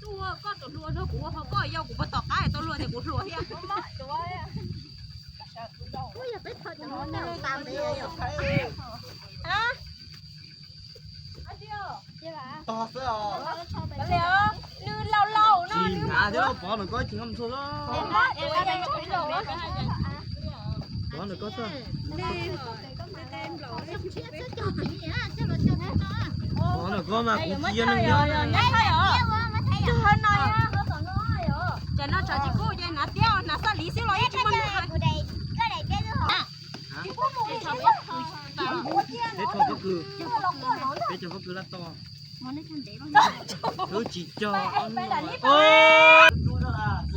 ตัวก็ตัวรัวเนาะ กูว่าเขาก็ยาว กูบ่ต่อก้ายตัวรัว แต่กูรัวเฮีย กูอย่าไปถอดตัวตามไปเลย ฮะ ต่อเสื้อออก แล้ว ลื่นเล่าๆ เนาะ จีนหาเด้อ ปอมันก็จริง มันโซโล่ เห็นปะ เห็นปะ เห็นปะ ปอมันก็เสื้อ ปอมันก็มา กูเจียนนึงเดียว ได้เหรอ ได้เหรอ เจอหน่อยอ่ะ เจอหน่อยอ่ะ จะน่าจะจิกู้ เจอหน้าเตี้ยว หน้าสลี สิ ร้อยยี่สิบ มัน กูได้ ก็ได้เตี้ยว ฮะ เฮ็ດເຂົາກໍຄື ເຮັດເຂົາກໍຄືລະຕໍ່ ເອີ ຈີເຈົ້າ ໂອ້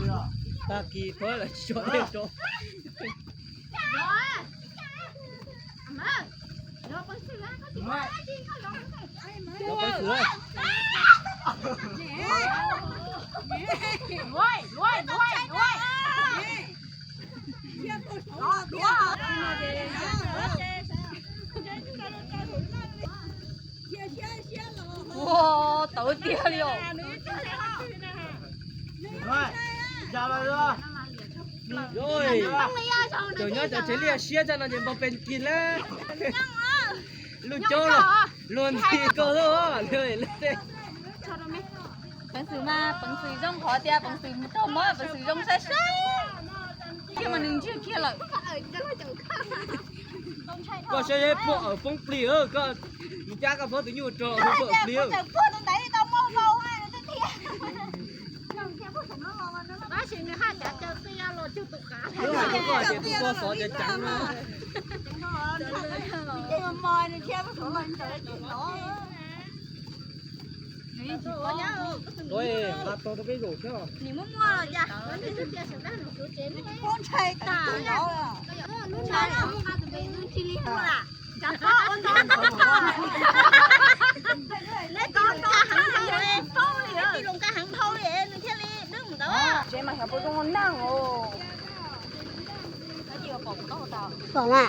ຍ ຕາກີເພິ່ນລະ ຈອດເດ້ ຈອດ ລອງໄປເສືອ ລອງໄປເສືອ ລວຍ ລວຍ ລວຍ ລວຍ ໂອ້ ໂຕເຕ້ຍເລີຍ ໂອ້ຍ ເຈົ້າເຈົ້າເສຍເລຍເສຍຈັງນັ້ນ ບໍ່ເປັນກິນແລ້ວ ລຸງໂຈ້ ລຸງທີ່ກໍເລີຍ ເລີຍ ເປີງສືມາ ເປີງສືຢົງຂໍເຕຍ ເປີງສືໂຕໝໍ ເປີງສືຢົງໃສ່ໃສ່ ເຄຍມາໜຶ່ງເຄຍເລີຍ ກໍໃຊ້ໃຫ້ພວກເອົາຟົງປລີເອີ ກໍມີຈັກກັບພວກຕົວຢູ່ຈອພວກປລີເອີ ເຈົ້າພວກຕົວໃດຕ້ອງເວົ້າເວົ້າໃຫ້ເທື່ອ ວ່າຊິໃຫ້ຫາຈັບເຈົ້າເຕຍໂລດຈຸຕຸກາ ເອີ ເຈົ້າກໍເຈົ້າກໍສອນຈະຈັງເນາະ ເອີ ມອຍເຄຍບໍ່ສົມມັນຈະໄດ້ກິນເນາະ. ໂອ້ຍ ລາໂຕຕະເປໂລເຊ ໜີມົວໆ ລະຈ້ະ ຄົນໄທຕາຍເນາະ ລຸ້ນຊາຍເນາະ ຈະພໍ້ອົນນອນ ເລຍຕອນກາງເຮົາເລີຍ ຕີລົງກາງເຮົາເລີຍ ເທລີ ດຶງເດີ ເຈມາເຮົາບໍ່ຕ້ອງນັ່ງ ໂອ້ ກອງອ່ະ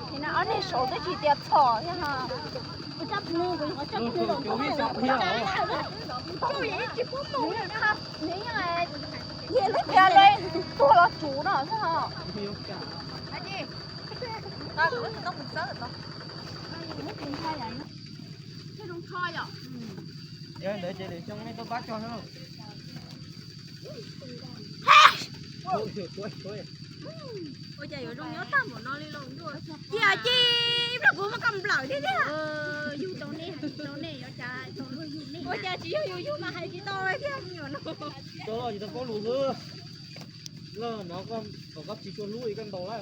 ເຫັນນະ ອັນນີ້ໂຊໄດ້ທີ່ຕຽບທໍ່ເນາະ ຈັບມື ຈັບມື ໂຕໃຫຍ່ຈິປຸ້ມມຸງຄັບ ນີ້ໄງ ເຫັນແລ້ວເລີຍ ຕົວລະຈູເນາະ ໃຊ່ເນາະ ຕ້ອງເສີດເນາະ. ເຈົ້າຕ້ອງຄອຍເນາະ ເອີ ເດີ ເຈເດ ຊ່ວງນີ້ຕົວປາຈອນເນາະ ໂອ້ຍ ໂອ້ຍ ໂອ້ຍ ໂອ້ຍ ຈະຢູ່ດົງຍອດຕາໝົດເນາະ ລີລົງດ້ວຍ ເຈຍຈີບ ແລ້ວກູມາກຳເບົາເດ້ ເອີ ຢູ່ຕົງນີ້ ຕົງນີ້ ເຈົ້າ ຕົງນີ້ ໂອ້ຍ ຈະຊິຢູ່ ຢູ່ມາໃຫ້ຊິໂຕໄວ້ເທື່ອຢູ່ເນາະ ໂຕຢູ່ຕະໂກລູເອີ ເລີເນາະ ກໍ ກໍຊິຊວນລູກອີກກັນໂຕໄດ້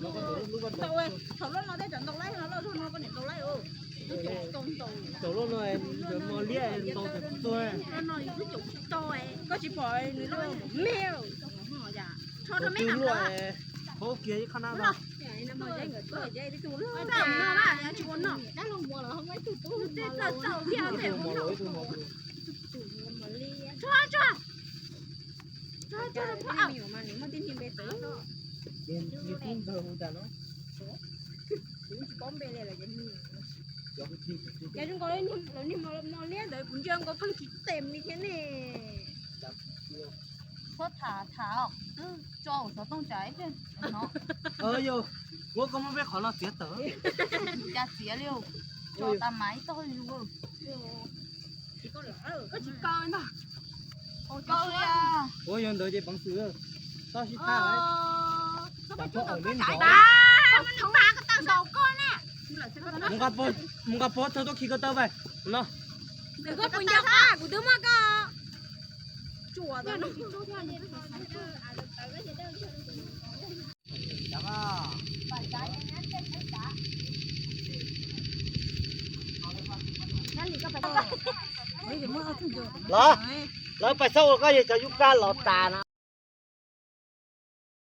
ໂຕເອີຍ ເຂົາລົດເນາະ ໄດ້ຈັນໂຕໄດ້ເນາະ ລົດເນາະ ກໍນີ້ໂຕໄດ້ ໂອ້ ໂຕໂຕ ໂຕລົດໜ້ອຍ ໂຕມອລຽໂຕໂຕ ໂຕໜ້ອຍຄືຈົກໂຕ ກໍຊິປ່ອຍນີ້ໂລດແມວ ໂຕແມ່ນລວຍ ໂອເຄ ຂະໜາດເນາະ ໂຕໃຫຍ່ໂຕເລີຍ ຕາມມາວ່າຊວນເນາະ ໄດ້ລົງບໍ່ລະ ເຮົາໄວ້ຕູຕູ້ ເຈົ້າເຈົ້າ ໂຕມອລຽ ໂຕມອລຽ ໂຕມອລຽ ໂຕມອລຽ ໂຕມອລຽ ເອີ ໂອ້ ເຈົ້າຕ້ອງຈ່າຍເດີເນາະ ເອີ ໂອ້ ໂອ້ ກໍມາເວຂໍລາວເສຍເຕີ ຈ່າຍເສຍແລ້ວ ເຈົ້າຕາມໝາຍຕໍ່ຢູ່ເອີ ໂອ້ຍ ໂອ້ຍ ຍັງເດີເຈບັງສືເອີ ເຈົ້າຊິຖ້າໄວ້ ເອີ ເຈົ້າໄປຈຸດເອົາໄດ້ ມັນມາກໍຕັ້ງສອງກ້ອນນະ ມຶງກໍໂພດ ມຶງກໍໂພດເທື່ອຕົວຂີ່ກໍເຕີໄປເນາະ ເດີກໍປຸນຢາກອາ ກູຕື້ມາກໍຈົວເດີ ເນາະ ແລ້ວໄປເຊົາກໍຈະຢູ່ການຫຼອດຕານະ.